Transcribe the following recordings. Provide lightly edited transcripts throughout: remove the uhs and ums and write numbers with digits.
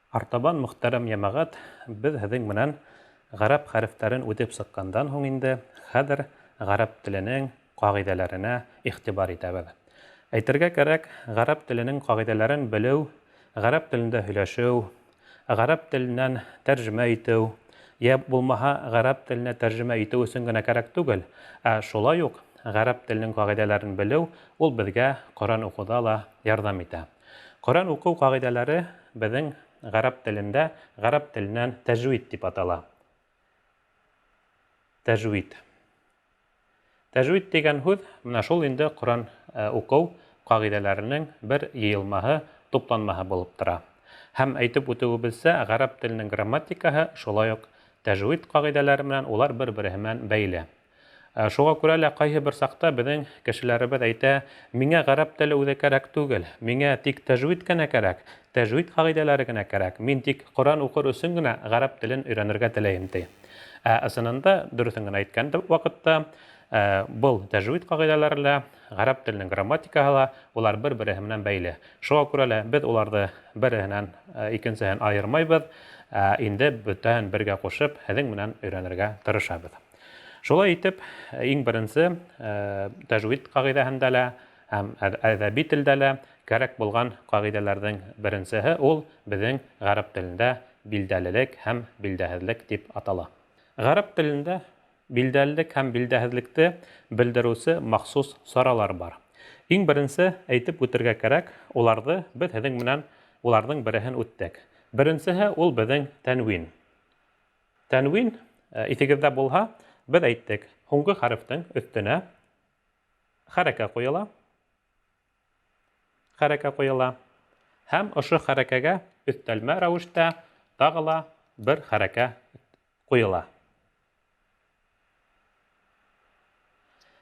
Артабан, мөхтәрәм йәмәғәт, беҙ һеҙҙең менән ғәрәп хәрефтәрен үтеп сыҡҡандан һуң инде хәҙер ғәрәп теленең ҡағиҙәләренә иғтибар итәбеҙ. Әйтергә кәрәк, ғәрәп теленең ҡағиҙәләрен белеү, ғәрәп телендә һөйләшеү, ғәрәп теленән тәржемә итеү, йә булмаһа ғәрәп теленә тәржемә итеү өсөн генә кәрәк түгел, ә шулай уҡ ғәрәп теленең ҡағиҙәләрен белеү ул беҙгә Ҡөрьән уҡыуҙа ла ярҙам итә. Ҡөрьән уҡыу ҡағиҙәләре беҙҙең ғәрәп телендә ғәрәп теленән тәжвид тип атала. Тәжвид. Тәжвид тигән һүҙ менә шул инде Ҡөрьән уҡыу ҡағиҙәләренең бер йыйылмаһы, тупланмаһы булып тора. Һәм әйтеп үтеүебеҙсә, ғәрәп теленең грамматикаһы шулай уҡ тәжвид ҡағиҙәләре менән улар бер-береһе менән бәйле. Шуға күрә лә ҡайһы бер саҡта беҙҙең кешеләребеҙ әйтә, миңә ғәрәп теле үҙе кәрәк түгел, миңә тик тәжвид кенә кәрәк, тәжвид ҡағиҙәләре генә кәрәк, мин тик Ҡөрьән уҡыр өсөн генә ғәрәп телен өйрәнергә теләйем, ти. Ә ысынында, дөрөҫөн генә әйткән ваҡытта, был тәжвид ҡағиҙәләре лә, ғәрәп теленең грамматикаһы ла, улар бер-береһе менән бәйле. Шуға күрә лә беҙ уларҙы береһенән икенсеһен айырмайбыҙ, ә инде бөтәһен бергә ҡушып, һеҙҙең менән өйрәнергә тырышабыҙ. Шулай итеп, иң беренсе тәжвид ҡағиҙәһендә лә һәм әҙәби телдә лә кәрәк булған ҡағиҙәләрҙең беренсеһе ул беҙҙең ғәрәп телендә билдәлелек һәм билдәһеҙлек тип атала. Ғәрәп телендә билдәлелек һәм билдәһеҙлекте белдереүсе махсус саралар бар. Иң беренсе әйтеп үтергә кәрәк, уларҙы беҙ һеҙҙең менән уларҙың береһен үттек. Беренсеһе ул беҙҙең тәнвин. Тәнвин, иҫегеҙҙә булһа, беҙ әйттек, һуңғы хәрефтең өҫтөнә хәрәкә ҡуйыла. Хәрәкә ҡуйыла. Һәм ошо хәрәкәгә өҫтәлмә рәүештә тағы ла бер хәрәкә ҡуйыла.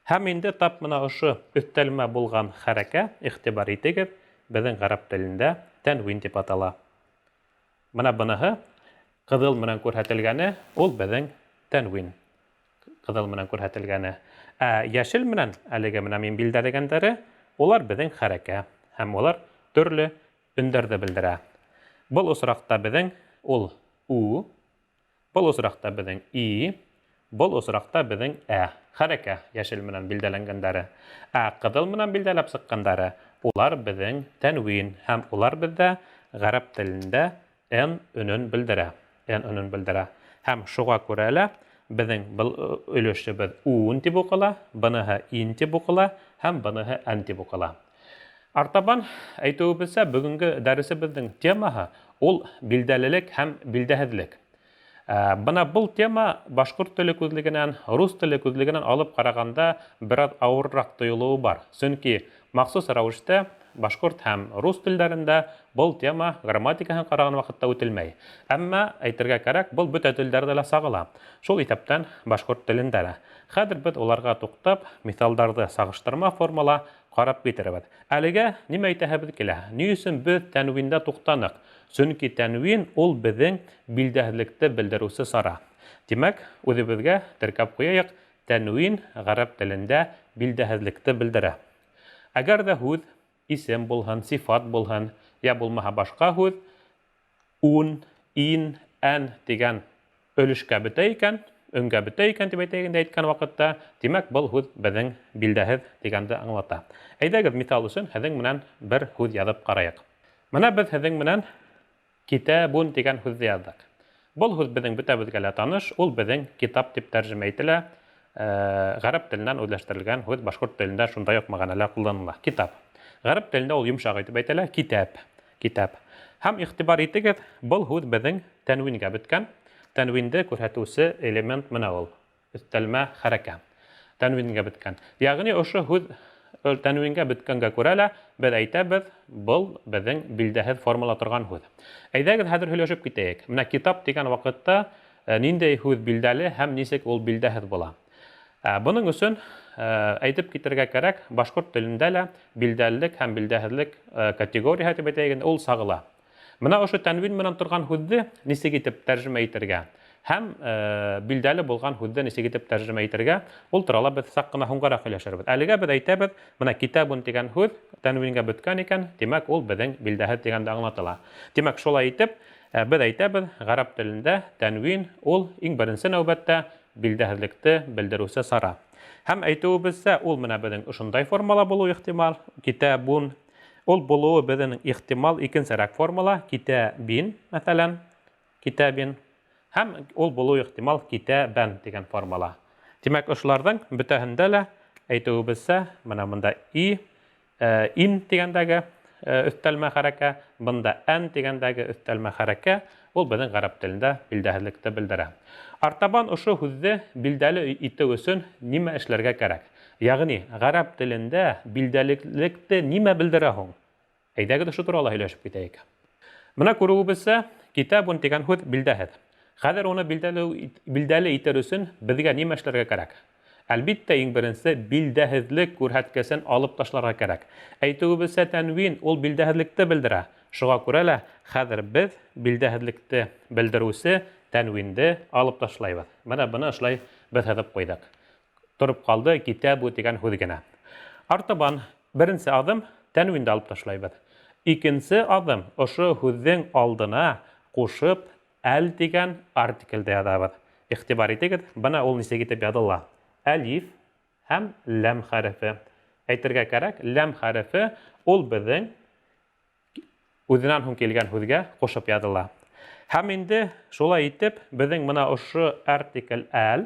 Һәм инде тап мына ошо өҫтәлмә булған хәрәкә, иғтибар итегеҙ, беҙҙең ғәрәп телендә тәнвин тип атала. Мына быныһы ҡыҙыл менән күрһәтелгәне, ул беҙҙең тәнвин. Ҡыҙыл менән күрһәтелгәне. Ә йәшел менән әлеге менә мин билдәләгәндәре, улар беҙҙең хәрәкә һәм улар төрлө өндәрҙе белдерә. Был осрақта беҙҙең ул у, Был осрақта беҙҙең и, был осрақта беҙҙең ә, хәрәкә йәшел менән билдәләнгәндәре. Ә ҡыҙыл менән билдәләп сыҡҡандары, улар беҙҙең тәнвин һәм улар беҙҙә ғәрәп телендә н өнөн белдерә. Н өнөн белдерә. Һәм шуға күрә лә беҙҙең был өлөшөбөҙ ун тип уҡыла, быныһы ин тип уҡыла һәм быныһы ән тип уҡыла. Артабан әйтеүебеҙсә, бөгөнгө дәресебеҙҙең темаһы ул билдәлелек һәм билдәһеҙлек. Бына был тема башҡорт теле күҙлегенән, рус теле күҙлегенән алып ҡарағанда бераз ауырыраҡ тойолоуы бар. Сөнки махсус рәүештә башҡорт һәм рус телдәрендә был тема грамматикаһын ҡараған ваҡытта үтелмәй. Әммә әйтергә кәрәк, был бөтә телдәрҙә лә сағыла. Шул иҫәптән башҡорт телендә лә. Хәҙер беҙ уларға туҡтап, миҫалдарҙы сағыштырма формала ҡарап китерәбеҙ. Әлегә нимә әйтәһебеҙ килә? Ни өсөн беҙ тәнвиндә туҡтаныҡ? Сөнки тәнвин ул беҙҙең билдәһеҙлекте белдереүсе сара. Тимәк, үҙебеҙгә теркәп ҡуяйыҡ, тәнвин ғәрәп телендә билдәһеҙлекте белдерә. Әгәр ҙә һүҙ исем булһын, сифат булһын, йә булмаһа башҡа һүҙ ун, ин, ән тигән өлөшкә бөтә икән, өнгә бөтә икән тип әйтәйек инде әйткән ваҡытта, тимәк, был һүҙ беҙҙең билдәһеҙ тигәнде аңлата. Әйҙәгеҙ, миҫал өсөн һеҙҙең менән бер һүҙ яҙып ҡарайыҡ. Мына беҙ һеҙҙең менән китәбун тигән һүҙҙе яҙҙыҡ. Был һүҙ беҙҙең бөтәбеҙгә лә таныш, ул беҙҙең китап тип тәржемә ителә. Ғәрәп теленән үҙләштерелгән һүҙ башҡорт телендә шундай уҡ мәғәнәлә ҡулланыла. Китап. Ғәрәп телендә ул йомшаҡ итеп әйтелә, китәп. Китап. Һәм иғтибар итегеҙ, был һүҙ беҙҙең тәнвингә бөткән. Тәнвинде күрһәтеүсе элемент менә ул, өҫтәлмә хәрәкә. Тәнвингә бөткән. Ягъни ошо һүҙ тәнвингә бөткәнгә күрә лә беҙ әйтәбеҙ, был беҙҙең билдәһеҙ формала торған һүҙ. Әйҙәгеҙ, хәҙер һөйләшеп китәйек. Менә китап тигән ваҡытта ниндәй һүҙ билдәле һәм нисек ул билдәһеҙ була? Бының өсөн әйтеп китергә кәрәк, башҡорт телендә лә билдәлелек һәм билдәһеҙлек категорияһы тип әйтәйек инде, ул сағыла. Мына ошо тәнвин менән торған һүҙҙе нисек итеп тәржемә итергә һәм билдәле булған һүҙҙе нисек итеп тәржемә итергә, ул турала беҙ саҡ ҡына һуңғараҡ һөйләшербеҙ. Әлегә беҙ әйтәбеҙ, мына китабун тигән һүҙ тәнвингә бөткән икән, тимәк, ул беҙҙең билдәһеҙ тигәнде аңлатыла. Тимәк, шулай итеп, Без әйтәбеҙ, ғәрәп телендә тәнвин ул иң беренсе нәүбәттә билдәһеҙлекте белдереүсе сара. Һәм әйтеүебеҙсә, ул менә беҙҙең ошондай формала булыуы ихтимал, китәбун. Ул булыуы беҙҙең ихтимал икенсерәк формала, китәбин, мәҫәлән, китәбин. Һәм ул булыуы ихтимал китәбән тигән формала. Тимәк, ошоларҙың бөтәһендә лә әйтеүебеҙсә, менә бында и, ин тигәндәге өҫтәлмә хәрәкә, бында ән тигәндәге өҫтәлмә хәрәкә, ул беҙҙең ғәрәп телендә билдәһеҙлекте белдерә. Артабан ошо һүҙҙе билдәле итеү өсөн нимә эшләргә кәрәк? Ягъни, ғәрәп телендә билдәлелекте нимә белдерә һуң? Әйҙәгеҙ ошо турала һөйләшеп китәйек. Менә күреүебеҙсә, китабун тигән һүҙ билдәһеҙ. Хәҙер уны билдәле, билдәле итер өсөн беҙгә нимә эшләргә кәрәк? Әлбиттә, иң беренсе билдәһеҙлек күрһәткесен алып ташларға кәрәк. Әйтеүебеҙсә, тәнвин ул билдәһеҙлекте белдерә. Шуға күрә лә хәҙер беҙ билдәһеҙлекте белдереүсе тәнвинде алып ташлайбыҙ. Менә быны ошолай беҙ һыҙып ҡуйҙыҡ. Торып ҡалды китәбу тигән һүҙ генә. Артабан беренсе аҙым тәнвинде алып ташлайбыҙ. Икенсе аҙым ошо һүҙҙең алдына ҡушып әл тигән артиклде яҙабыҙ. Иғтибар итегеҙ, бына ул нисек итеп яҙыла. Әлиф һәм ләм хәрефе. Әйтергә кәрәк, ләм хәрефе ул беҙҙең Үҙенән һуң килгән һүҙгә ҡушып яҙыла. Һәм инде шулай итеп, беҙҙең мына ошо артикль әл,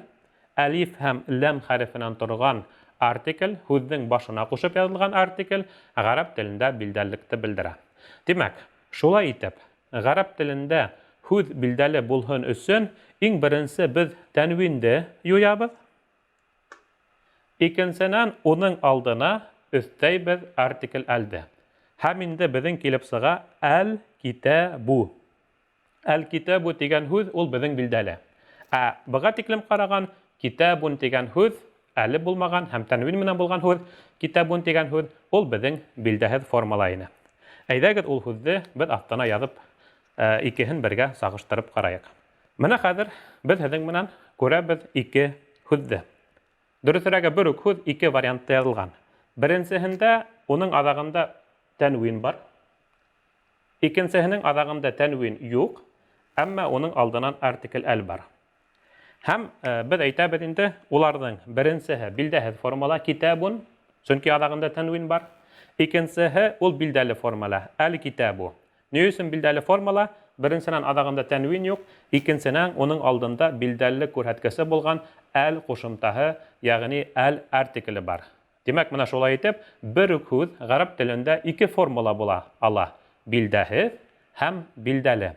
әлиф һәм ләм хәрефенән торған артикль, һүҙҙең башына ҡушып яҙылған артикль гарәп телендә билдәлелекте белдерә. Тимәк, шулай итеп, гарәп телендә һүҙ билдәле булһын өсөн иң беренсе беҙ тәнвинде юябыҙ. Икенсенән, уның алдына өҫтәйбеҙ артикль әлде. Һәм инде беҙҙең килеп сыға әл-китәбу. Әл-китәбу тигән һүҙ ул беҙҙең билдәле. Ә быға тиклем ҡараған китәбун тигән һүҙ әле булмаған һәм тәнвин менән булған һүҙ, китәбун тигән һүҙ, ул беҙҙең билдәһеҙ формала ине. Әйҙәгеҙ ул һүҙҙе беҙ аҫтына яҙып, икеһен бергә сағыштырып ҡарайыҡ. Менә хәҙер беҙ һеҙҙең менән күрәбеҙ ике һүҙҙе. Дөрөҫөрәге, бер үк һүҙ ике вариантта яҙылған. Беренсеһендә уның аҙағында тәнвин бар. Икенсеһенең аҙағында тәнвин юҡ, әммә уның алдынан артикль әл бар. Һәм беҙ әйтәбеҙ инде, уларҙың беренсеһе билдәһеҙ формала китабун, сөнки аҙағында тәнвин бар. Икенсеһе ул билдәле формала әл китабу. Ни өсөн билдәле формала? Беренсенән, аҙағында тәнвин юҡ, икенсенән, уның алдында билдәлелек күрһәткесе булған әл ҡушымтаһы, ягъни әл артикле бар. Тимәк, менә шулай итеп, бер үк һүҙ гарәп телендә ике формала була ала, билдәһеҙ һәм билдәле.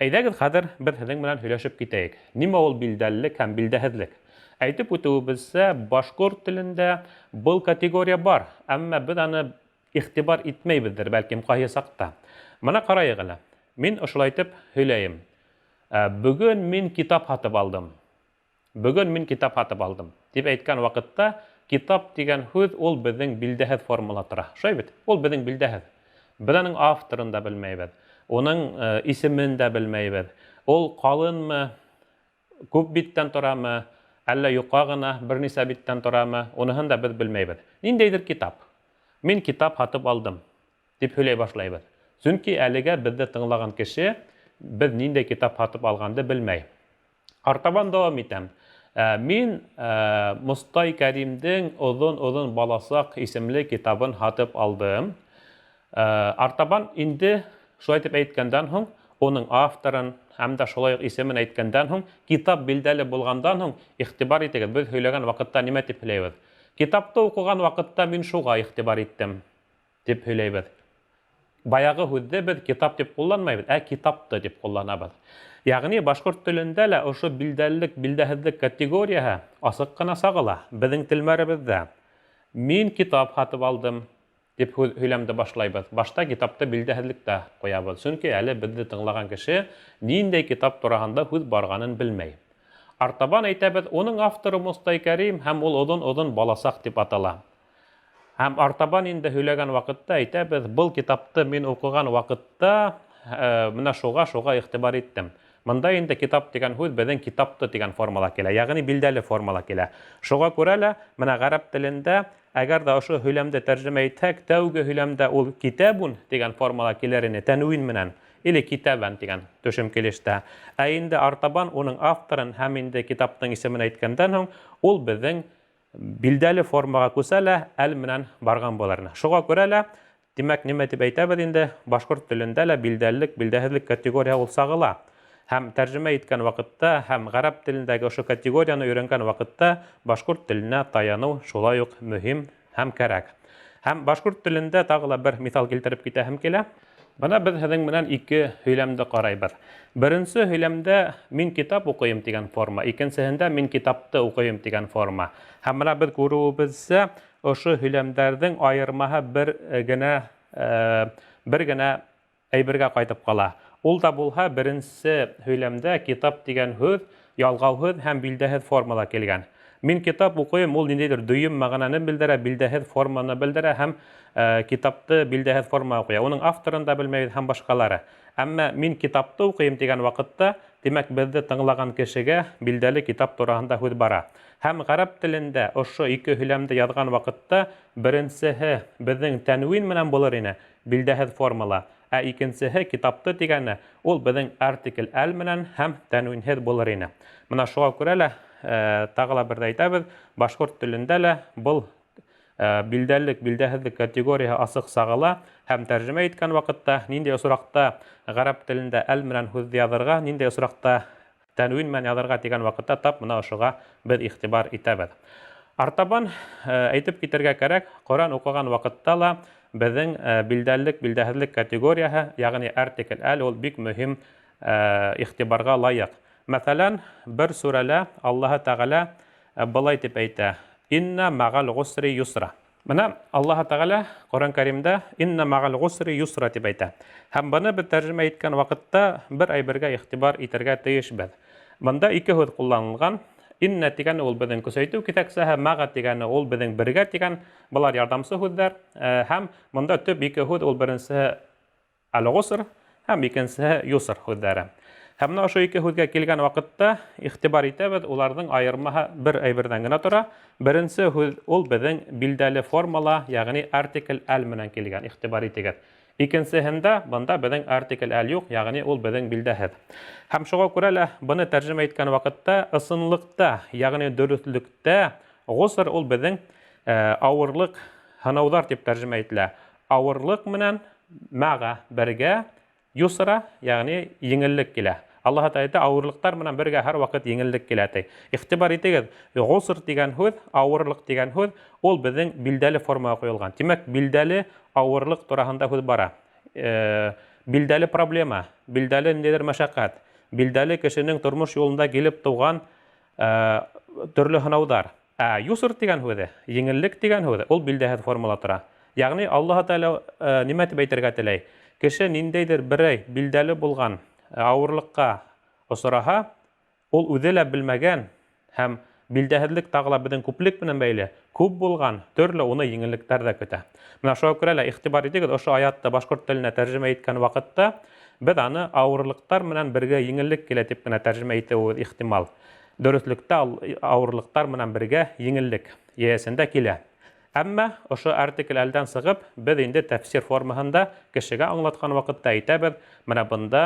Әйҙәгеҙ, хәҙер беҙ һеҙҙең менән һөйләшеп китәйек. Нимә ул билдәлелек һәм билдәһеҙлек? Әйтеп үтеүебеҙсә, башҡорт телендә был категория бар, әммә беҙ аны Иғтибар итмәйбеҙҙер, бәлкем, ҡайһы саҡта. Мына ҡарайыҡ әле. Мин ошолай итеп һөйләйем. Бөгөн мин китап һатып алдым. Бөгөн мин китап һатып алдым. Тип әйткән ваҡытта, китап тигән һүҙ ул беҙҙең билдәһеҙ формала тора. Шулай бит? Ул беҙҙең билдәһеҙ. Беҙ аның авторын да белмәйбеҙ. Уның исемен дә белмәйбеҙ. Ул ҡалынмы, Күп биттән торамы, әллә йока гына берничә биттән торамы, уныһын да без белмәйбез. Ниндәйдер китап. Мин китап һатып алдым, дип һөйләй башлайбыз. Чөнки әлегә безне тыңлаган кеше без ниндәй китап һатып алганды белмәй. Артабан дәвам итәм. Мин Мостай Кәримдең Озын-озын баласак исемле китабын һатып алдым. Артабан инде шулай дип әйткәндән һуң, уның авторын һәм дә шулай ук исемен әйткәндән һуң, китап билдәле булгандан һуң, игътибар итегез, без һөйләгән вакытта нимә дип һөйләйбез? Китапты укыган вакытта мин шуга игътибар иттем, дип һөйләйбез. Баягы һүҙҙе беҙ китап дип кулланмайбыҙ, ә китапты дип кулланабыҙ. Ягъни башҡорт телендә лә ошо билдәлелек, билдәһеҙлек категорияһы асыҡ ҡына сағыла беҙҙең телмәребеҙҙә. Мин китап һатып алдым, Дип һүҙ һөйләмде башлайбыҙ. Башта китапты билдәһеҙлектә ҡуябыҙ, сөнки әле беҙҙе тыңлаған кеше ниндәй китап тураһында һүҙ барғанын белмәй. Артабан әйтәбеҙ, уның авторы Мостай Кәрим һәм ул Оҙон-оҙон баласаҡ дип атала. Һәм артабан инде һөйләгән ваҡытта әйтәбеҙ, был китапты мин уҡыған ваҡытта менә шуға-шуға иғтибар иттем. Монда инде китап дигән һүҙ беҙҙең китапты дигән формала килә, ягъни билдәле формала килә. Шуға күрә лә менә гарәп телендә әгәр дә ошо һөйләмде тәрҗемә итһәк, тәүге һөйләмдә ул китәбун дигән формала килер ине, тәнвин менән. или китабән тигән төшем килештә. Ә инде артабан уның авторын һәм инде китаптың исемен әйткәндән һуң, ул беҙҙең билдәле формаға күсә лә, әл менән барған булыр. Шуға күрә лә, тимәк, нимә тип әйтәбеҙ инде, башҡорт телендә лә билдәлелек, билдәһеҙлек категорияһы ул сағыла. Һәм тәржемә иткән ваҡытта, һәм ғәрәп телендәге ошо категорияны өйрәнгән ваҡытта башҡорт теленә таяныу шулай уҡ мөһим һәм кәрәк. Һәм башҡорт телендә тағы ла бер миҫал килтереп китәһем килә. Бына беҙ һеҙҙең менән ике һөйләмде ҡарайбыҙ. Беренсе һөйләмдә мин китап уҡыйым тигән форма, икенсеһендә мин китапты уҡыйым тигән форма. Һәм бына беҙ күреүебеҙсә, ошо һөйләмдәрҙең айырмаһы бер генә бер генә әйбергә ҡайтып ҡала. Ул да булһа беренсе һөйләмдә китап тигән һүҙ ялғауһыҙ һәм билдәһеҙ формала килгән. Мин китап уҡыйым, ул ниндәйҙер дөйөм мәғәнәне белдерә, билдәһеҙ форманы белдерә һәм китапты билдәһеҙ формаға ҡуя. Уның авторын да белмәйбеҙ һәм башҡалары. Әммә мин китапты уҡыйым тигән ваҡытта, тимәк, беҙҙе тыңлаған кешегә билдәле китап тураһында һүҙ бара. Һәм ғәрәп телендә ошо ике һөйләмде яҙған ваҡытта беренсеһе беҙҙең тәнвин менән булыр ине, билдәһеҙ формала. Ә икенсеһе китапты тигәне, ул беҙҙең артикль әл менән һәм тәнвинһеҙ булыр ине. Бына шуға күрә лә, тағы ла берҙә әйтәбеҙ, башҡорт телендә лә был билдәлелек, билдәһеҙлек категорияһы асыҡ сағыла һәм тәржемә иткән ваҡытта ниндәй осраҡта ғәрәп телендә әл менән һүҙҙе яҙырға, ниндәй осраҡта тәнвин менән яҙырға тигән ваҡытта тап бына ошоға беҙ иғтибар итәбеҙ. Артабан әйтеп китергә кәрәк, Ҡөрьән уҡыған ваҡытта ла беҙҙең билдәлелек, билдәһеҙлек категорияһы, йәғни артикль әл, ул бик мөһим иғтибарға лайыҡ. Мәҫәлән, бер сүрәлә Аллаһы Тәғәлә былай тип әйтә: Инна мәғәл ғусри юсра. Бына Аллаһы Тәғәлә Ҡөрьән Кәримдә Инна мәғәл ғусри юсра тип әйтә. Һәм быны беҙ тәржемә иткән ваҡытта бер әйбергә иғтибар итергә тейешбеҙ. Бында ике һүҙ ҡулланылған. Инна тигәне ул беҙҙең көсәйтеү киҫәксәһе, мәғә тигәне ул беҙҙең бергә тигән, былар ярҙамсы һүҙҙәр. Һәм бында төп ике һүҙ, ул беренсеһе әл-ғуср һәм икенсеһе юср һүҙҙәре. Һәм бына ошо ике һүҙгә килгән ваҡытта иғтибар итәбеҙ, уларҙың айырмаһы бер әйберҙән генә тора. Беренсе һүҙ ул беҙҙең билдәле формала, йәғни артикль әл менән килгән, иғтибар итегеҙ. Икенсеһендә бында беҙҙең артикль әл юҡ, йәғни ул беҙҙең билдәһеҙ. Һәм шуға күрә лә быны тәржемә иткән ваҡытта ысынлыҡта, йәғни дөрөҫлөктә ғуср ул беҙҙең ауырлыҡ, һынауҙар тип тәржемә ителә. Ауырлыҡ менән мәғә бергә юсра, йәғни еңеллек килә. Аллаһ Тәғәлә әйтә, ауырлыҡтар менән бергә һәр ваҡыт еңеллек килә ти. Иғтибар итегеҙ, ғуср тигән һүҙ, ауырлыҡ тигән һүҙ, ул беҙҙең билдәле формаға ҡуйылған. Тимәк, билдәле ауырлыҡ тураһында һүҙ бара. Билдәле проблема, билдәле ниндәйҙер мәшәҡәт, билдәле кешенең тормош юлында килеп тыуған төрлө һынауҙар. Ә юср тигән һүҙе, еңеллек тигән һүҙе, ул билдәһеҙ формала тора. Йәғни Аллаһ Тәғәлә нимә тип әйтергә теләй? Кеше ниндәйҙер берәй билдәле булған ауырлыҡҡа осраһа, ул үҙе лә белмәгән һәм билдәһеҙлек тағы ла беҙҙең күплек менән бәйле, күп булған төрлө уны еңеллектәр ҙә көтә. Бына шуға күрә лә иғтибар итегеҙ, ошо аятты башҡорт теленә тәржемә иткән ваҡытта беҙ аны ауырлыҡтар менән бергә еңеллек килә тип кенә тәржемә итеүебеҙ ихтимал. Дөрөҫлөктә ауырлыҡтар менән бергә еңеллек йәйәсендә килә. Әммә ошо артикль әлдән сығып, беҙ инде тәфсир формаһында кешегә аңлатҡан ваҡытта әйтәбеҙ, бына бында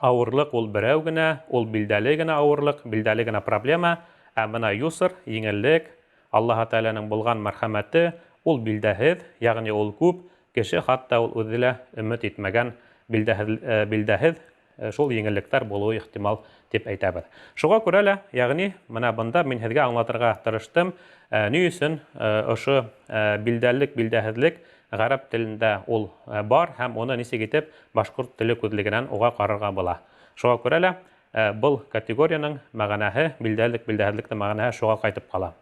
ауырлыҡ ул берәү генә, ул билдәле генә ауырлыҡ, билдәле генә проблема, ә бына юср, еңеллек, Аллаһ Тәғәләнең булған мәрхәмәте, ул билдәһеҙ, йәғни ул күп, кеше хатта ул үҙе лә өмөт итмәгән билдәһеҙ шул еңеллектәр булыуы ихтимал тип әйтәбеҙ. Шуға күрә лә, йәғни бына бында мин һеҙгә аңлатырға тырыштым, ни өсөн ошо билдәлелек, билдәһеҙлек ғәрәп телендә ул бар һәм уны нисек итеп башҡорт теле күҙлегенән уға ҡарарға була. Шуға күрә лә, был категорияның мәғәнәһе, билдәлелек, билдәһеҙлектең мәғәнәһе шуға ҡайтып ҡала.